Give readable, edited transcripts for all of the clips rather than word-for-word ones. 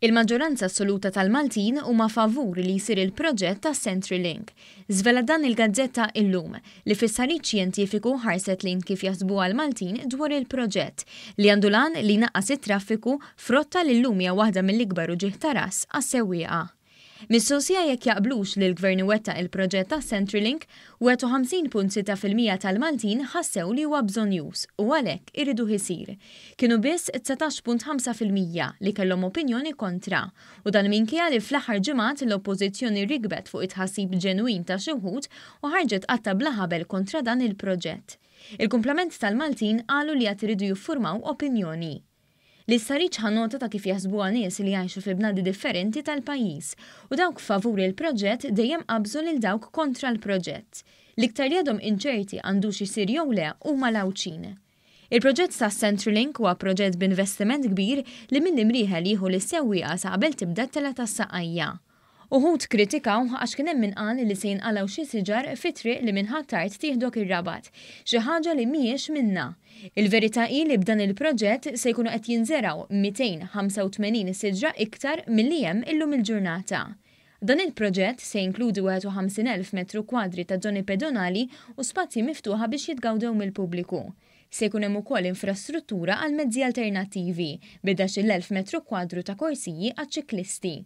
Il-maġġoranza assoluta tal-Maltin huma favur li jsir il-proġett tas-Central Link. Żvelat dan il-gazzetta Illum, li fis-stħarriġ xjentifiku ħarset lejn kif jaħsbuha l-Maltin dwar il-proġett, li għandu l-għan li jnaqqas it-traffiku f'rotta li llum hija waħda mill-ikbar uġigħ ta' ras għas-sewwieqa. Mistoqsija jekk jaqblux li l-Gvern iwettaq il-proġett tas-Centrelink, 51.6% tal-Maltin ħassew li huwa bżonnjuż u għalhekk iriduh isir. Kienu biss 19.5% li kellhom opinjoni kontra. U dan minkejja li fl-aħħar ġimgħat l-Oppożizzjoni rikbet fuq it-tħassib ġenwin ta' xi wħud u ħarġet qatta' bla ħabel kontra dan il-proġett. Il-kumplament tal-Maltin qalu li għad iridu jiffurmaw opinjoni. L-istħarriġ ħa nota ta' kif jaħsbuha nies li jgħixu fi bnadi differenti tal-pajjiż u dawk favur il-proġett dejjem qabżu lil dawk kontra l-proġett. L-iktar li għadhom inċerti għandux isir jew le huma l-Għawdxin. Il-proġett tas-Centrelink huwa proġett b'investiment kbir li mill-Imrieħel jieħu lis-sewwieqa sa qabel tibda t-telgħa tas-Saqqajja. Uħud kkritikawh għax kien hemm min qal li se jinqalgħu xi siġar fi triq li minn Ħ'Attard tieħdok ir-Rabat, xi ħaġa li mhijiex minnha. Il-verità hi li b'dan il-proġett se jkunu qed jinżergħu 285 siġra iktar milli hemm illum il-ġurnata. Dan il-proġett se jinkludi 51,000 metru kwadri ta' żoni pedonali u spazji miftuħa biex jitgawdew mill-pubbliku. Se jkun hemm ukoll infrastruttura għal mezzi alternattivi, bi 11,000 metru kwadru ta' korsiji għaċ-ċiklisti.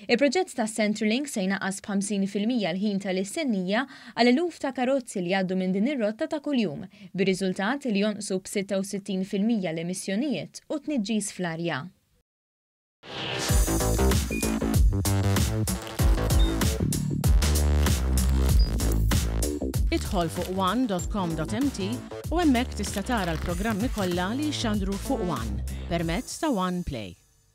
Il-proġett ta' Centrelink se jnaqqas b'50% l-ħin tal-istennija għal eluf ta' karozzi li jgħaddu minn din ir-rotta ta' kuljum, bir-riżultat li jonqsu b'66% l-emissjonijiet u t-tniġġis fl-arja. Idħol fuq one.com.mt u hemmhekk tista' tara l-programmi kollha li jixxandru fuq One permezz ta' One Play.